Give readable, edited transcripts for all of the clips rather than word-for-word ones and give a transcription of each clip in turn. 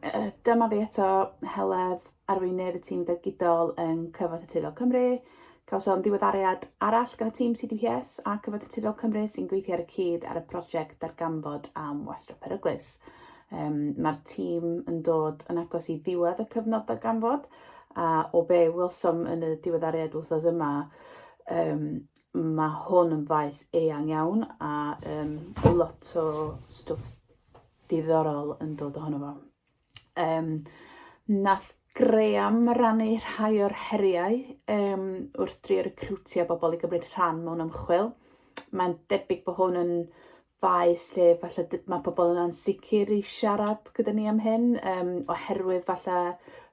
Dyma fi eto, Heledd, arweinydd y tîm digidol yn Cyfoeth Naturiol Cymru. Cawsom ddiweddariad arall gan y tîm CDPS a Cyfoeth Naturiol Cymru sy'n gweithio ar y cyd ar y prosiect Darganfod am Wastraff Peryglus. Um, Mae'r tîm yn dod yn agos i ddiwedd y cyfnod darganfod a o be welsom yn y diweddariad wythnos yma, um, mae hwn yn faes eang iawn a um, lot o stwff diddorol yn dod ohono fo. Um, nath Graham rannu rhai o'r heriau um, wrth drio recrwtio bobl i gymryd rhan mewn ymchwil. Mae'n debyg bod hwn yn faes lle falle mae pobl yn ansicr i siarad gyda ni am hyn, um, oherwydd falle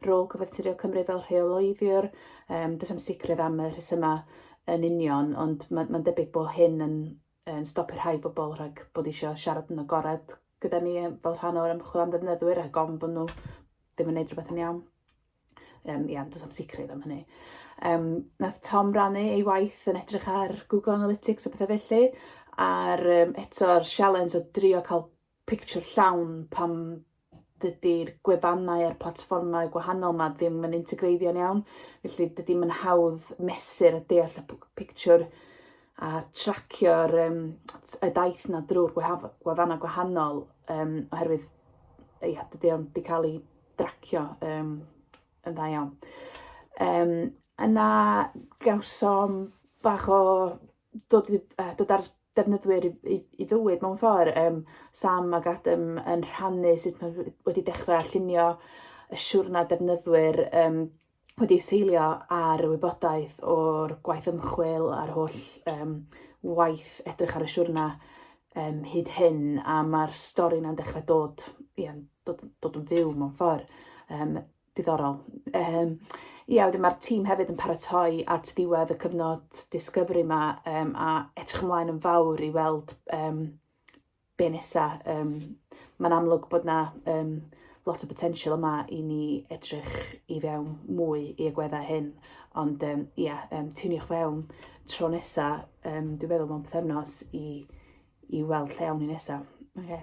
rôl Cyfoeth Naturiol Cymru fel rheoleiddiwr. Um, does am sicrwydd am y rhesymau yn union, ond mae'n ma debyg bod hyn yn yn stopio rhai bobl rhag bod eisiau siarad yn agored gyda ni fel rhan o'r ymchwil am ddefnyddwyr a gofyn bod nhw ddim yn neud rhywbeth yn iawn. Um, ia, does am sicrwydd am hynny. Um, nath Tom rannu ei waith yn edrych ar Google Analytics a pethau felly, a'r um, eto'r sialens o drio cael pictiwr llawn pam dydy'r gwefannau a'r platfformau gwahanol 'ma ddim yn integreiddio'n iawn. Felly dydy 'im yn hawdd mesur a deall y pictiwr a tracio'r yym y daith 'na drwy'r gwefannau gwahanol yym oherwydd ia dydy o'm 'di cael ei dracio yym yn dda iawn. Yym yna gawsom bach o dod i dod ar defnyddwyr i i i fywyd mewn ffor yym Sam ag Adam yn rhannu sut ma' nhw wedi dechra llunio y siwrna defnyddwyr yym wedi seilio ar y wybodaeth o'r gwaith ymchwil a'r holl yym waith edrych ar y siwrna yym hyd hyn a ma'r stori 'na'n dechra dod ia dod dod yn fyw mewn ffor yym diddorol. Yym ia wedyn ma'r tîm hefyd yn paratoi at ddiwedd y cyfnod discovery 'ma yym a edrych ymlaen yn fawr i weld yym be' nesa yym ma'n amlwg bod 'na yym lot o potensial yma i ni edrych i fewn mwy i agweddau hyn ond yym ia yym tiwniwch fewn tro nesa yym dwi'n meddwl mewn pythefnos i i weld lle awn ni nesa. Ocê.